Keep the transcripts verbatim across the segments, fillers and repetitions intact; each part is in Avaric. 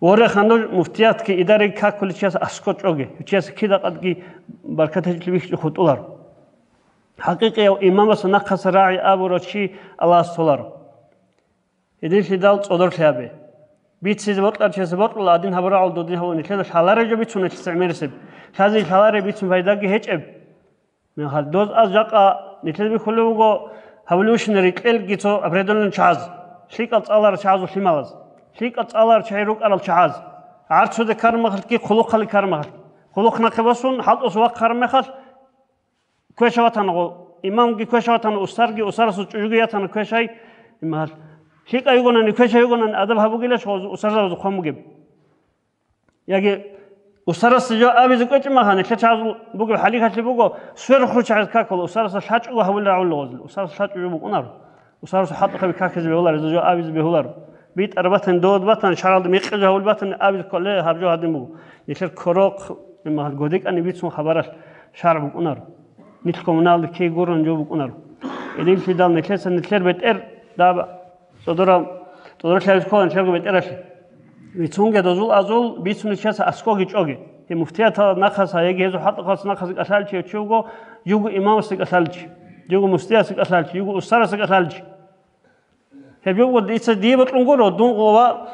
Вореха нуж муфтиятги идараги какулев чияс аскӀор чӀоге, чияс кидакъадги баркат гьечӀел вихьчӀо хутӀулар. ХӀакъикъияв имамас нахъаса рагӀи абурав чи Аллагьас толаро. Гьединлъидал цӀодорлъи гьабе. Бицизе бокьарав чиясе бокьула, гьадин гьабурагӀул додин гьабун, нилъеда лъалареб жо бицун нилъеца гӀемерисеб. Лъазе лъалареб бицун пайдаги гьечӀеб. Мехалъ доз аз жакъа нилъеда бихьулеб буго, гьабулевщина рекьелги цо определённый чагӀаз, лъикӀал цӀаларал чагӀазул лъималаз, лъикӀал цӀаларал чагӀи рукӀарал чагӀаз, гӀарцуде ккараб мехалъги, хъулухъалде ккараб мехалъги. Хъулухъ нахъе босун, хӀалтӀусев вахъ ккараб мехалъ, квеша ватана гъо, имамги квеша ватана, устарги, устарасул чӀужуги ятана квешай. Имагьал, лъикӀав йигонани, квешав йигонани адаб гьабугилищ гъоз устарзабазул хъван бугеб? Яги устарасда жо абизе кӀвечӀеб мехалъ, нилъер чагӀазул бугеб хӀалихьалъи буго, сверху чагӀаз какула, устарасда лъачӀого гьавулел рагӀулел гъозил, устарасда лъачӀого жо букӀунаро. Устарасул хӀалтӀухъаби какизе бегьуларо, гьезда жо абизе бегьуларо. БитӀараб батани, довод батани, шаргӀалда мекъи жо гьавулеб батани, абизе кколе, гьаб жо гьадин буго. Нилъер ккорохъ, имагьал, годекӀани бицун хабаралъ шаргӀ букӀунаро. Нилъ коммуналда ккей гурун жо букӀунаро. Гьединлъидал нилъеца нилъер бетӀер даб цӀодора-, цӀодорлъиялъе ккола нилъерго бетӀералъе. Бицунге дозул азул бицунел чияс аскӀоги чӀоге. Гьеб муфтиятал нахъаса яги гьезул хӀалтӀухъалъ нахъазе кӀалъалев чи вуго, жуго имамасда кӀалъалев чи, жуго муфтиясда кӀалъалев чи, жуго устарасда кӀалъалев чи. Гьеб жо буго дица дие бокьун гуро, дун гъова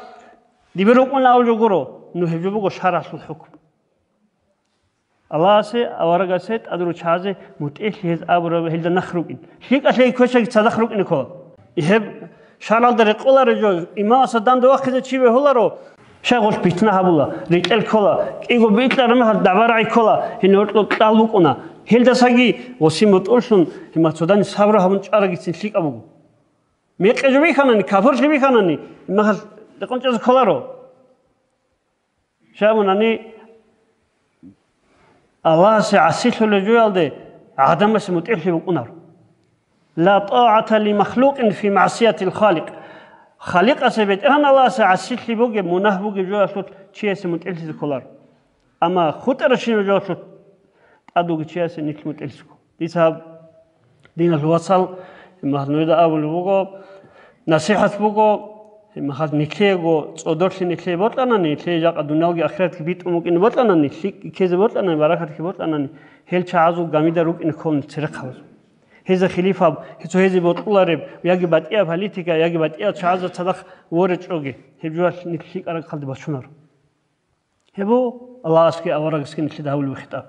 дибе рукӀун абулев гуро, ну гьеб жо буго шаргӀалъул хӀукму. Аллагьасе, аварагасе, тӀадругьучагӀазе мутӀигӀлъи гьез абураб гьелда нах рукӀин. ЛъикӀалъеги квешаги цадахъ рукӀине ккола. Гьеб шаргӀалда рекъолареб жо, имамасда данде вахъизе чи бегьуларо, щай гъолъ питна гьабула, рекьел ккола, кӀиго бикьараб мехалъ дагӀба-рагӀи ккола, гьенив гьоркьоб кьал букӀуна. Гьелдасаги гъосие мутӀигӀлъун, гьеб мехалъ цодани сабру гьабун чӀарагицин лъикӀаб буго. Мекъи жо бихьанани, капурлъи бихьанани, гьеб мехалъ рекъон чӀезе кколаро. Щай абунани, Аллагьасе гӀасилъулел жоялде гӀадамасе мутӀигӀлъи букӀунаро. Ла тӀагӀата ли махлукъин фи магӀсиятил Халикъ. Халикъасе, БетӀергьан Аллагьасе гӀасилъи бугеб, мунагь бугеб жоялъулъ чиясе мутӀигӀлъизе кколаро. Амма хутӀаращинаб жоялъулъ тӀад вугев чиясе нилъ мутӀигӀлъизе ккола. Дица гьаб, диналъул вацал, гьеб мехалъ нужеда абулеб буго, насихӀат буго, гьеб мехалъ нилъего цӀодорлъи нилъее бокьанани, нилъее жакъа дуниялги ахиратги битӀун букӀине бокьанани, лъикӀги ккезе бокьанани, баракатлъи бокьанани, гьел чагӀазул гамида рукӀине ккола нилъ церехъабазул. Гьезда хилифаб, гьезда гьезие бокьулареб, яги батӀияб политика, яги батӀиял чагӀазда цадахъ воречӀоги, гьеб жоялъ нилъ лъикӀаб рахъалде бачунаро. Гьеб буго Аллагьасги аварагасги нилъеда гьабулеб хитӀаб.